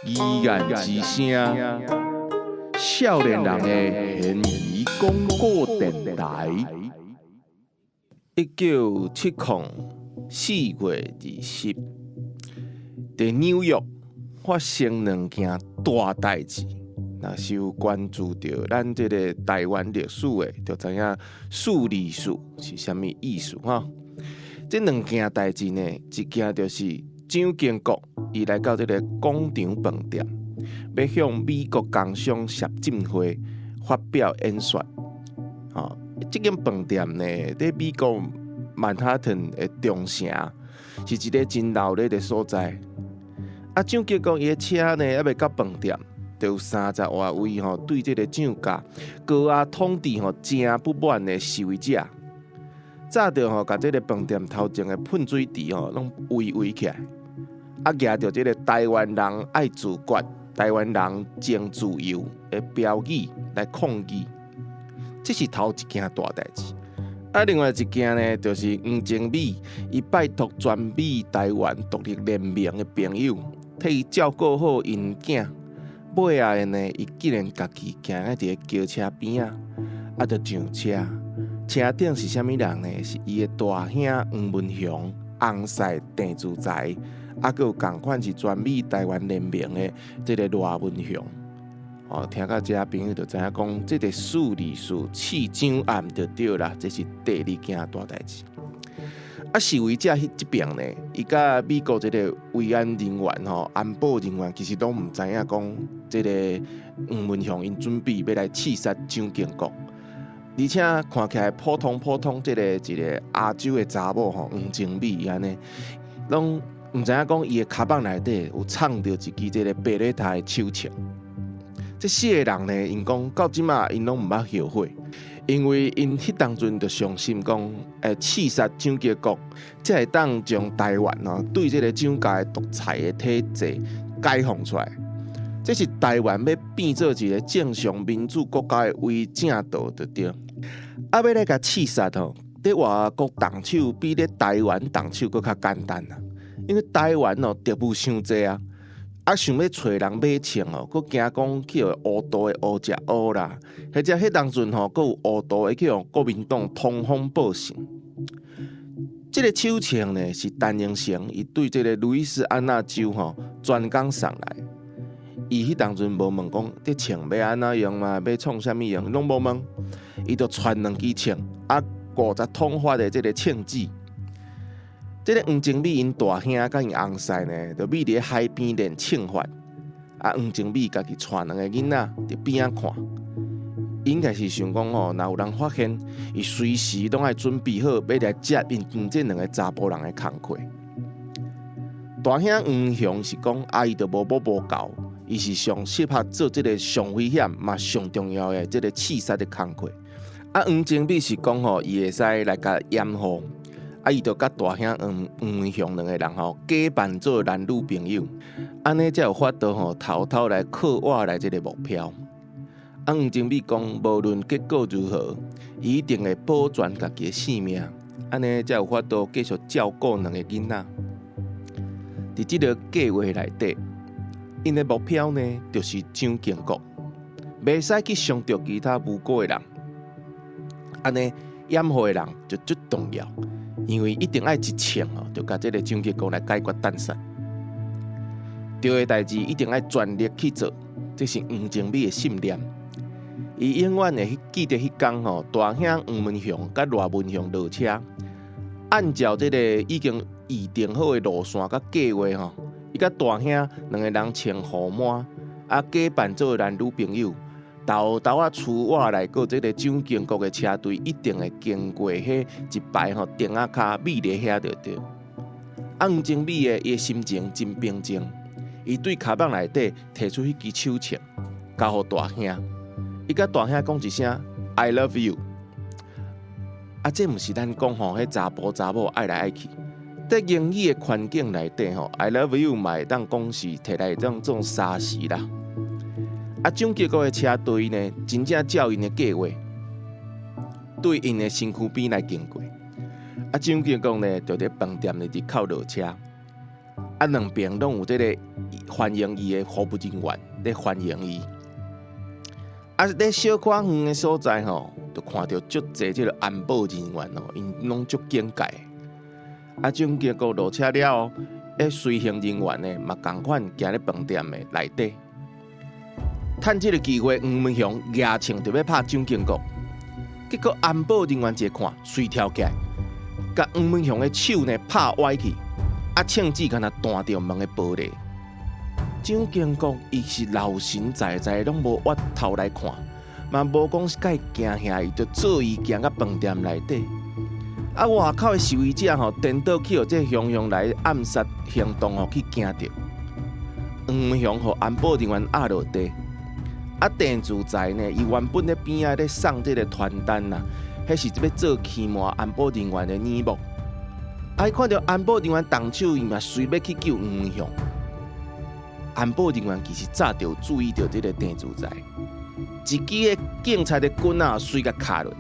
議案之聲，少年人的懸疑廣播電臺。19704月20，佇紐約發生兩件大代誌。若是有關注著咱這个台灣歷史的，就知影四二四是啥物意思吼。這兩件代誌呢，一件就是蔣經國伊來到這个廣場飯店，欲向美國工商協進會發表演說。吼，這間飯店呢，佇美國曼哈頓的中城，是一个真鬧熱的所在。啊，蔣經國伊的車呢，猶未到飯店，就有30外位吼，對這个蔣家高壓統治吼誠不滿的示威者，早就吼共這个飯店頭前的噴水池吼攏圍圍起來，啊，舉著這个台灣人愛自決、台灣人爭自由的標語來抗議。這是頭一件大代誌。啊，另外一件呢，就是黃精美伊拜託全美台灣獨立聯盟的朋友，替伊照顧好𪜶囝。尾仔的呢，伊竟然家己行佇個轎車邊仔，啊，就上車。車頂是啥物人呢？是伊的大兄黃文雄、翁婿鄭自才，啊，閣有仝款是全美台灣聯盟的這个賴文雄。哦，聽到這朋友就知影講，這个四二四刺蔣案就對啦，這是第二件大代誌。啊，示威者彼這爿呢，伊佮美國這个維安人員吼、安保人員其實攏毋知影講，這个黃文雄𪜶準備欲來刺殺蔣經國，而且看起來普通普通，這个一个亞洲的查某吼，黃精美按呢，攏毋知影講伊的跤蠓內底有藏著一支這个貝雷塔的手槍。這四个人呢，𪜶講到這馬𪜶攏毋捌後悔，因為𪜶彼當陣就相信講，刺殺蔣經國，才會當將台灣吼對這个蔣家的獨裁的體制解放出來。這是台灣欲變做一个正常民主國家的為正道，就對。啊，欲來共刺殺吼，佇外國動手比咧台灣動手閣較簡單啊，因為台灣哦特務傷濟啊。啊，想欲揣人買槍哦，閣驚講去予烏道的烏食烏啦，或者彼當陣吼，閣有烏道的去予國民黨通風報信。這个手槍呢，是陳榮成伊對這个路易斯安那州吼專工送來。伊彼當陣無問講這槍欲按怎用嘛，欲創啥物用，攏無問。伊就傳兩支槍，啊，50筒發的這个槍支。這个黃精美𪜶大兄佮𪜶翁婿呢，就覕佇海邊練槍法。啊，黃精美家己帶兩个囡仔佇邊仔看，應該是想講吼，若有人發現，伊隨時攏愛準備好，欲來接𪜶這兩个查埔人的工課。大兄黃雄是講，啊，伊就無母無教，伊是上適合做這个上危險嘛上重要的這个刺殺的工課。啊，黃精美是講吼，伊會使來共掩護。啊！伊就佮大兄黃黃文雄兩个人吼，假扮做男女朋友，按呢才有法度吼，偷偷來靠倚來這个目標。啊，黃精美講，無論結果如何，伊一定會保全家己的性命，按呢才有法度繼續照顧兩个囡仔。佇這个計劃內底，𪜶的目標呢，就是蔣經國，袂使去傷著其他無辜的人。按呢掩護的人就足重要。因為一定愛一槍哦，就共這个蔣經國來解決彈殺。對的代誌一定愛全力去做，這是黃精美的信念。伊永遠會記得彼工吼，大兄黃文雄佮賴文雄落車，按照這个已經預定好的路線佮計劃吼，伊佮大兄兩个人穿雨帽，啊假扮做男女朋友。偷偷仔出倚來過這个蔣經國的車隊，一定會經過彼一排吼釘仔跤，覕佇遐就對。啊，黃精美的伊的心情真平靜，伊對跤蠓內底提出彼支手槍，交予大兄。伊佮大兄講一聲 I love you。啊，這毋是咱講吼，彼查埔查某愛來愛去。佇英語的環境內底吼，I love you 嘛會當講是提來當做沙時啦。啊，蔣經國的車隊呢，真正照𪜶的計劃，對𪜶的身軀邊來經過。啊，蔣經國呢，就佇飯店呢，入口落車。啊，兩邊攏有這个歡迎伊的服務人員咧歡迎伊。啊，咧小可遠的所在吼，就看著足濟這个安保人員哦，𪜶攏足警戒。啊，蔣經國落車了後，彼隨行人員呢嘛仝款行咧飯店的內底。趁這个機會，黃文雄舉槍就欲拍蔣經國，結果安保人員一看，隨跳起來，共黃文雄的手呢拍歪去，啊，槍支敢若彈著門的玻璃。蔣經國伊是老神在在，攏無越頭來看，嘛無講是共伊驚嚇，伊就做伊行到飯店內底。啊，外口的示威者吼，顛倒去予這雄雄來暗殺行動吼去驚著。黃文雄予安保人員壓落地。啊，鄭自才呢，伊原本咧邊仔咧送這个傳單啦，彼是欲做欺瞞安保人員的耳目。啊，伊看著安保人員動手，伊嘛隨欲去救黃文雄。安保人員其實早就注意著這个鄭自才，一支的警察的棍仔隨共敲落，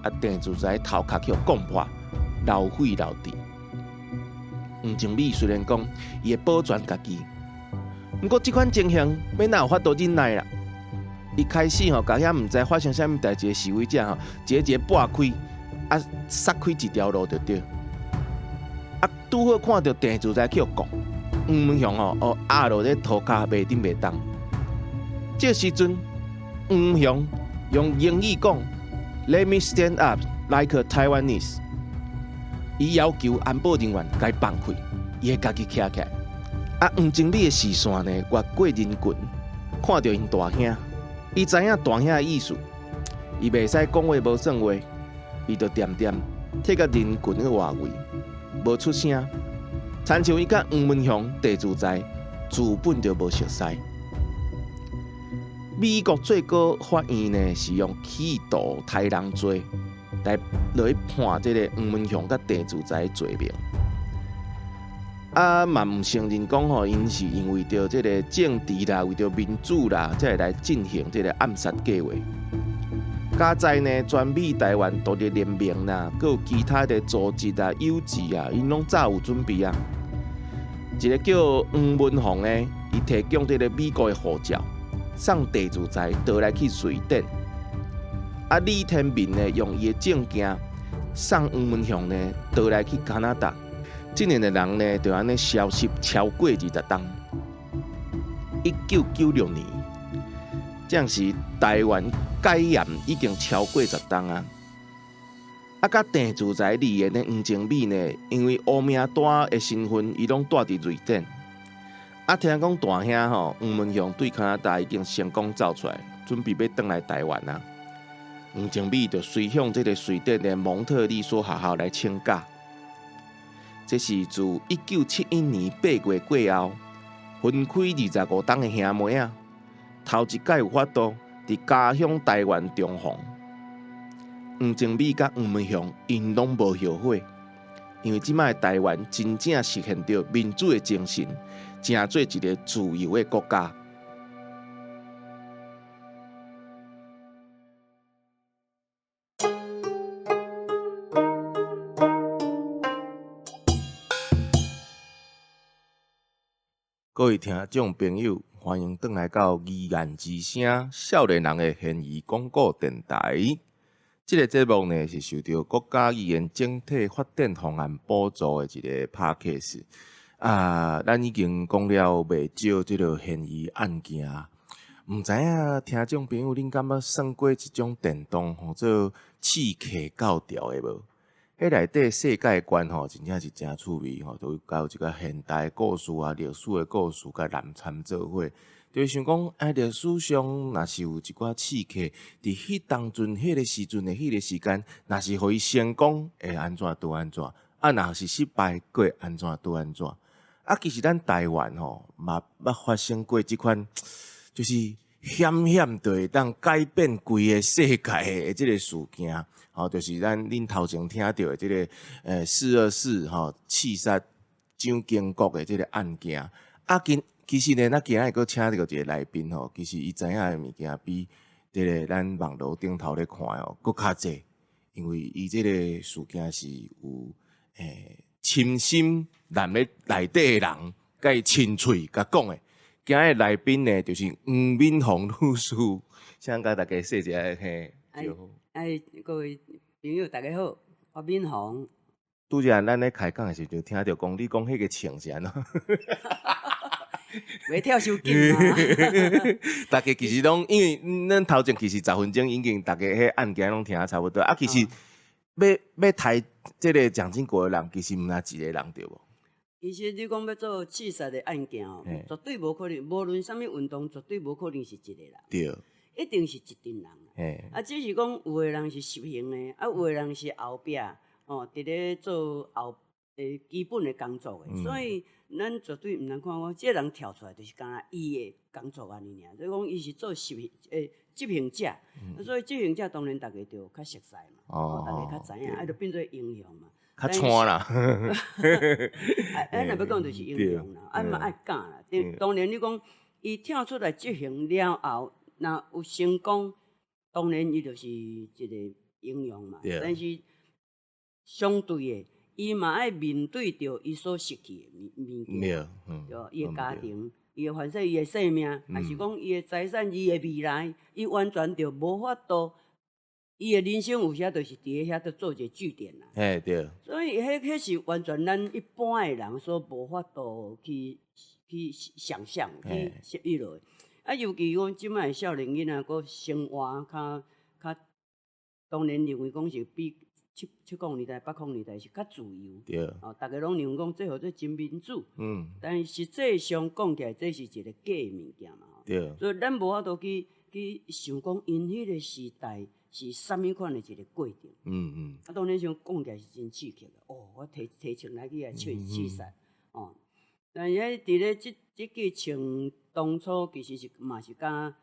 啊，鄭自才頭殼去予摃破，流血流地。黃靜美雖然講伊會保全家己，毋過這款情形欲哪有法度忍耐啦？伊開始吼，共遐毋知發生啥物代誌的示威者吼，一个一个撥開，啊，殺開一條路就對。啊，拄好看著鄭自才去予摃，黃文雄吼，哦壓落咧塗跤袂振袂動。這時陣，黃文雄用英語講：Let me stand up like a Taiwanese。伊要求安保人員共伊放開，伊會家己徛起來。啊，黃靜美的視線呢，越過人群，看著𪜶大兄。伊知影大兄的意思，伊袂使講話無算話，伊就恬恬退到人群的外圍，無出聲。親像伊佮黃文雄、鄭自才，自本就無熟似。美國最高法院呢，是用企圖殺人罪來落去判這个黃文雄佮鄭自才的罪名。啊，嘛毋承認講吼，𪜶是因為著這个政治啦，為著民主啦，才會來進行這个暗殺計劃。佳哉呢，全美台灣獨立聯盟啦，閣有其他的組織啊、友志啊，𪜶攏早有準備啊。一个叫黃文宏的，伊提供這个美國的護照，送鄭自才逃來去瑞典。啊，李天民呢，用伊的證件送黃文雄呢，逃來去加拿大。這兩个人呢，就按呢消失超過20冬。1996年，這時台灣解嚴已經超過10冬啊。啊，佮鄭自才離緣的黃靜美呢，因為烏名單的身份，伊攏蹛佇瑞典。啊，聽講大兄吼黃文雄對加拿大已經成功走出來，準備欲轉來台灣啊。黃靜美就隨向這个瑞典的蒙特利梭學校來請假。這是自1971年8月過後，分開25冬的兄妹仔，頭一擺有法度佇家鄉台灣重逢。黃靜美佮黃文雄𪜶攏無後悔，因為這擺台灣真正實現著民主的精神，成做一个自由的國家。各位聽眾朋友，歡迎轉來到議案之聲少年人的懸疑廣播電台。這个節目呢是受著國家語言整體發展方案補助的一个 podcast。啊，咱已經講了袂少這个懸疑案件，毋知影聽眾朋友恁敢捌耍過一種電動，號做刺客教條的無？彼內底世界觀吼，真正是誠趣味吼，都有一个現代故事啊、歷史的故事，共南摻做伙，就想講，啊，歷史上若是有一寡刺客，佇彼當陣、彼个時陣的彼个時間，若是予伊成功，會按怎拄按怎？啊，若是失敗，閣會按怎拄按怎？啊，其實咱台灣吼，嘛捌發生過這款，就是險險就會當改變規个世界的這个事件，吼，就是咱恁頭前聽著的這个，424吼刺殺蔣經國的這个案件。啊，其實呢，咱今日閣請著一个來賓吼，其實伊知影的物件比這个咱網路頂頭咧看的吼，閣較濟。因為伊這個事件是有親身衲咧內底的人，共伊親喙共講的。今日來賓呢，就是黃敏鳳女士，請共大家說一下嘿。哎，各位朋友大家好，我敏鳳。拄才咱咧開講的時陣，聽著講你講彼個銃是按怎？袂跳傷緊嘛。大家其實攏因為咱頭前其實10分鐘已經大家彼案件攏聽得差不多啊。其實欲刣這個蔣經國的人，其實毋若一個人對無？其實你講欲做刺殺的案件哦，絕對無可能，無論啥物運動，絕對無可能是一個人。一定是一陣人。啊，只是講有的人是執行的，啊，有的人是後壁哦，佇咧做後基本的工作的，所以咱絕對毋通看講這個人跳出來就是敢若伊的工作按呢爾，所以講伊是做執行者，所以執行者當然大家就較熟似嘛，大家較知影，啊，就變做英雄嘛。較串啦。啊，若欲講就是英雄啦，啊嘛愛敢啦。當然你講伊跳出來執行了後，若有成功，當然伊就是一個英雄嘛。但是相對的，伊嘛愛面對著伊所失去的物件，對，伊的家庭，伊的反正伊的性命，抑是講伊的財產，伊的未來，伊完全就無法度，伊的人生有時就是佇咧遐佇做一個句點啦。嘿，對。所以彼是完全咱一般的人所無法度去想像去彼落的。啊，尤其講這擺的少年囡仔，閣生活較，當然認為講是比七零年代、80年代是較自由。哦，逐家攏認為講這號做真民主。但是實際上講起來，這是一個假的物件嘛。所以咱無法度去想講，𪜶彼個時代是啥物款的一個過程。啊，當然想講起來是真刺激的。哦，我提提槍來去共刺殺。哦，但是佇咧這支槍當初其實是嘛是佮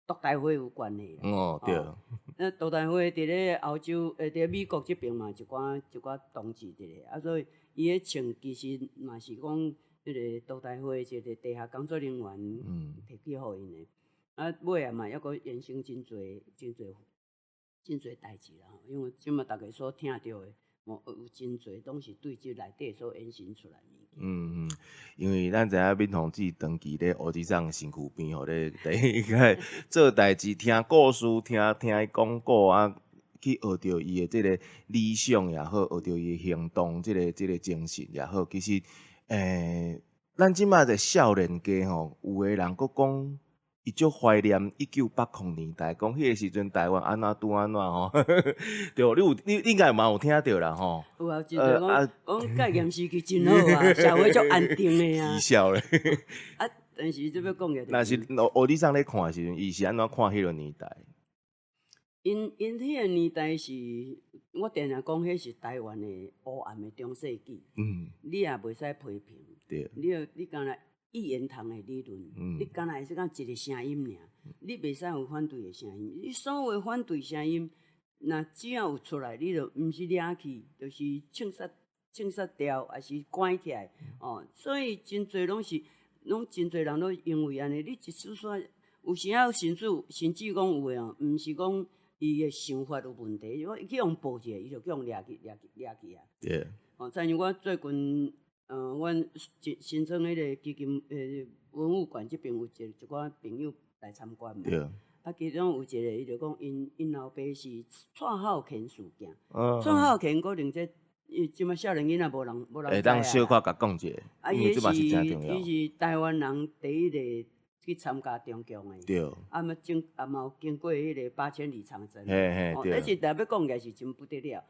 獨台會有關係。那獨台會佇咧歐洲，佇咧美國這邊嘛，一寡同志佇咧，啊，所以伊彼槍其實嘛是講彼個獨台會一個地下工作人員提去予𪜶的。啊，尾仔嘛猶閣衍生真濟、真濟、真濟代誌啦。因為這馬逐家所聽著的，有真濟攏是對這內底所衍生出來的物件。嗯嗯，因為咱知影敏鳳姊長期咧烏日桑身軀邊吼咧，第一個做代誌、聽故事、聽聽伊講古啊，去學著伊的這個理想也好，學著伊的行動，這個精神也好，其實，咱這馬的少年家吼，有的人閣講，伊足懷念1980年代，講彼個時陣台灣按怎拄按怎吼，對，你有你應該嘛有聽著啦吼。有啊，真濟講講戒嚴時期真好啊，社會足安定的啊。起笑咧。啊，但是這欲講起來，若是烏日桑咧看的時陣，伊是按怎看彼個年代？𪜶彼個年代是，我定定講，彼是台灣的黑暗的中世紀。你也袂使批評。你敢若一言堂的理論，你敢若會使講一個聲音爾，你袂使有反對的聲音。你所有的反對聲音，若只要有出來，你就毋是掠去，就是銃殺掉，抑是關起來。哦，所以真濟攏是，攏真濟人攏因為按呢，你一絲絲，有時仔甚至講有的哦，毋是講伊的想法有問題，如果去予報一下，伊就去予掠去、掠去、掠去啊。哦，親像我最近，阮新新創彼個基金文物館這邊有一寡朋友來參觀嘛。啊，其中有一個，伊就講，𪜶老爸是蔡浩權事件。蔡浩權可能這，伊這馬少年囡仔無人會當小可共講一下，因為這嘛是誠重要。伊是台灣人第一個去參加中共的。啊嘛經啊嘛有經過彼個八千里長征。哦，而且特欲講起來是真不得了。啊，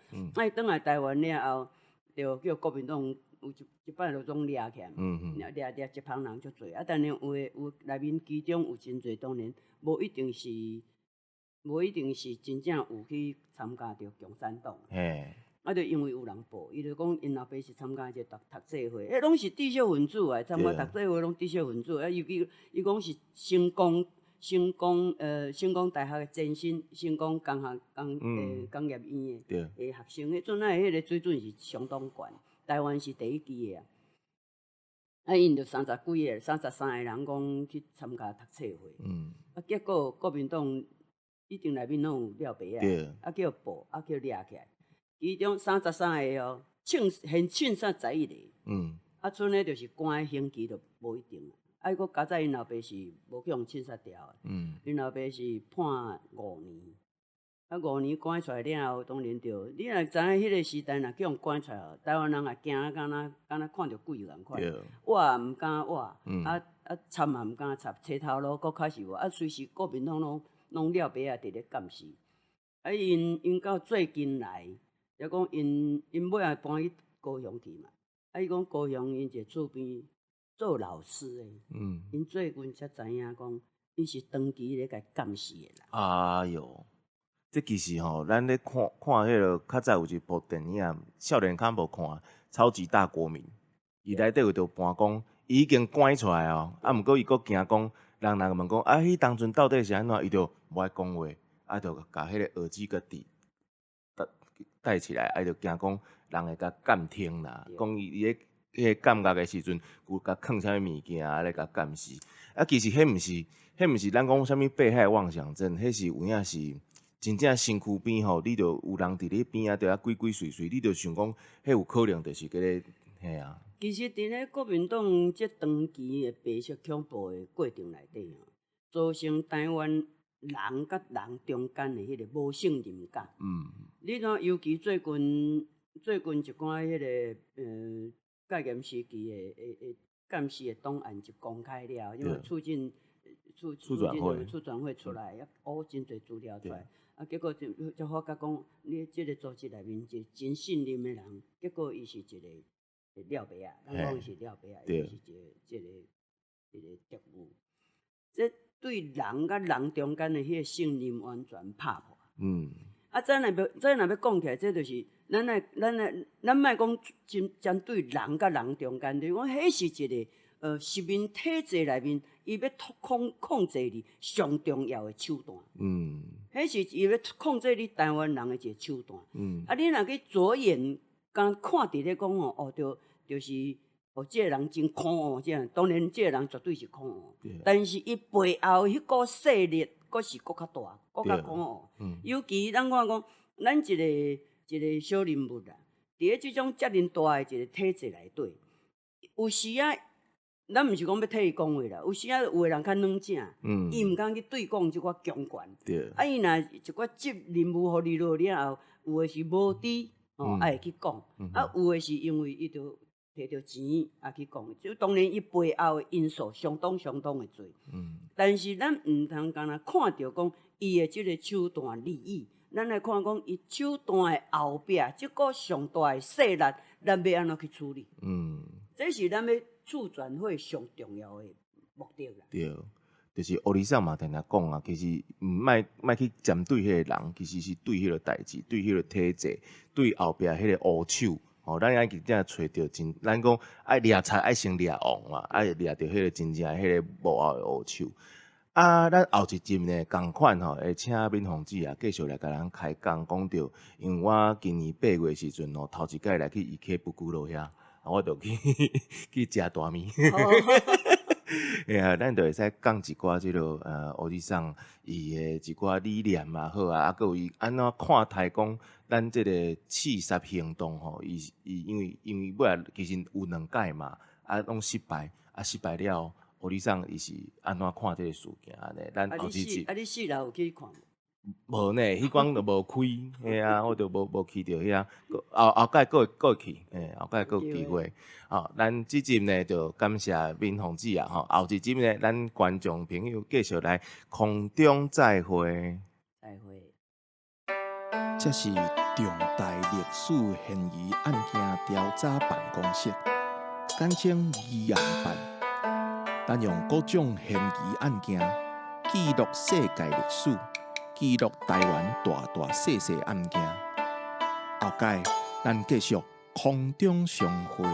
伊轉來台灣了後，就叫國民黨有一擺就總掠起來嘛，掠一幫人足濟。啊，當然有的有內面其中有真濟，當然無一定是真正有去參加著共產黨。啊，就因為有人報，伊就講𪜶老爸是參加一個讀冊會，彼攏是知識分子啊，參加讀冊會攏知識分子。啊，尤其伊講是成功大學的前身，成功工學工工業院的學生，彼陣仔彼個水準是相當懸，台灣是第一支的啊。啊，𪜶就三十幾個、33個人講去參加讀冊會。啊，結果國民黨一定內面攏有廖白仔，啊叫捕，啊叫掠起來。其中33個哦，槍現槍殺11個。啊，賰咧就是關的刑期就無一定。啊，伊閣加載𪜶老爸是無去予槍殺掉的。𪜶老爸是判五年。啊，五年關出來了後，當然著你若知影彼個時代若去予關出來哦，台灣人也驚啊，敢若看著鬼仝款。活也毋敢活，啊插嘛毋敢插，揣頭路閣較是無，啊隨時國民黨攏廖白仔佇咧監視。啊，𪜶到最近來，抑講𪜶尾仔搬去高雄去嘛。啊，伊講高雄𪜶一個厝邊做老師的，𪜶最近才知影講，伊是長期咧共監視的啦。哎喲，這其實吼，咱咧看看彼个較早有一部電影，少年較無看，《超級大國民》，伊內底有著搬講，伊已經關出來哦，啊，毋過伊閣驚講，人若問講，啊，彼當陣到底是按怎，伊就無愛講話，啊，就共彼个耳機共戴戴起來，啊，就驚講人會共監聽啦，講伊咧彼個監獄的時陣，有共囥啥物物件啊，咧共監視。啊，其實彼毋是咱講啥物被害妄想症，彼是有影是真正身軀邊吼，你著有人佇你邊仔，著遐鬼鬼祟祟，你著想講，彼有可能就是這个，嘿啊。其實佇咧國民黨這長期的白色恐怖的過程內底吼，造成台灣人佮人中間的彼个無信任感。你看，尤其最近一寡彼个戒嚴時期的監視的檔案一公開了，因為促進促轉會出來，啊，挖真濟資料出來，啊，結果就才發覺講，你這个組織內面一個真信任的人，結果伊是一個廖白仔，咱講伊是廖白仔，伊是一個特務，這對人佮人中間的彼个信任完全拍破。啊，這若欲講起來，這就是咱莫講針針對人佮人中間，就是講彼是一個殖民體制內面，伊欲控制你上重要的手段。彼是伊欲控制你台灣人的一個手段。啊，你若去著眼，敢看佇咧講吼，哦，就是哦，這个人真可惡，這樣當然這个人絕對是可惡。但是伊背後彼股勢力，閣是閣較大，閣較可惡。尤其咱看講，咱一个一个小人物啦，佇咧這種遮爾大的一個體制內底，有時啊，咱毋是講欲替伊講話啦，有時啊有的人較軟正，伊毋敢去對抗這寡強權。啊，伊若一寡接任務予伊落了後，有的是無知，哦，愛會去講。啊，有的是因為伊著摕著錢啊去講，就當然伊背後的因素相當相當的濟。但是咱毋通干焦看著講伊的這个手段利益，咱來看講伊手段的後壁，這股上大的勢力，咱欲按怎去處理？這是咱欲促轉會上重要的目的啦。對，就是烏尼桑嘛，定定講啊，其實毋莫去針對彼个人，其實是對彼个代誌，對彼个體制，對後壁彼个烏手。吼，咱愛真正揣著真，咱講愛掠賊愛先掠王嘛，愛掠著彼个真正彼个幕後的烏手。啊，咱後一集呢，仝款吼，會請敏鳳姊啊，繼續來共咱開講，講著，因為我今年8月時陣吼，頭一擺來去池袋遐，我就去食大麵。嘿啊，咱就會使講一寡這个烏尼桑伊的一寡理念嘛好啊，啊，閣有伊按怎看待講咱這個刺殺行動吼，伊因為尾仔其實有兩擺嘛，啊，攏失敗，啊，失敗了，烏尼桑伊是按怎看這个事件按呢？咱後一集。啊，你四樓有去看無？無呢，彼工就無開，嘿啊，我就無去著遐，後後擺閣會去，嘿，後擺閣有機會。吼，咱這集呢就感謝敏鳳姊啊，吼，後一集呢，咱觀眾朋友繼續來空中再會。再會。這是重大歷史懸疑案件調查辦公室，簡稱疑案辦。咱用各種懸疑案件記錄世界歷史，記錄台灣大大細細案件。後擺咱繼續空中相會。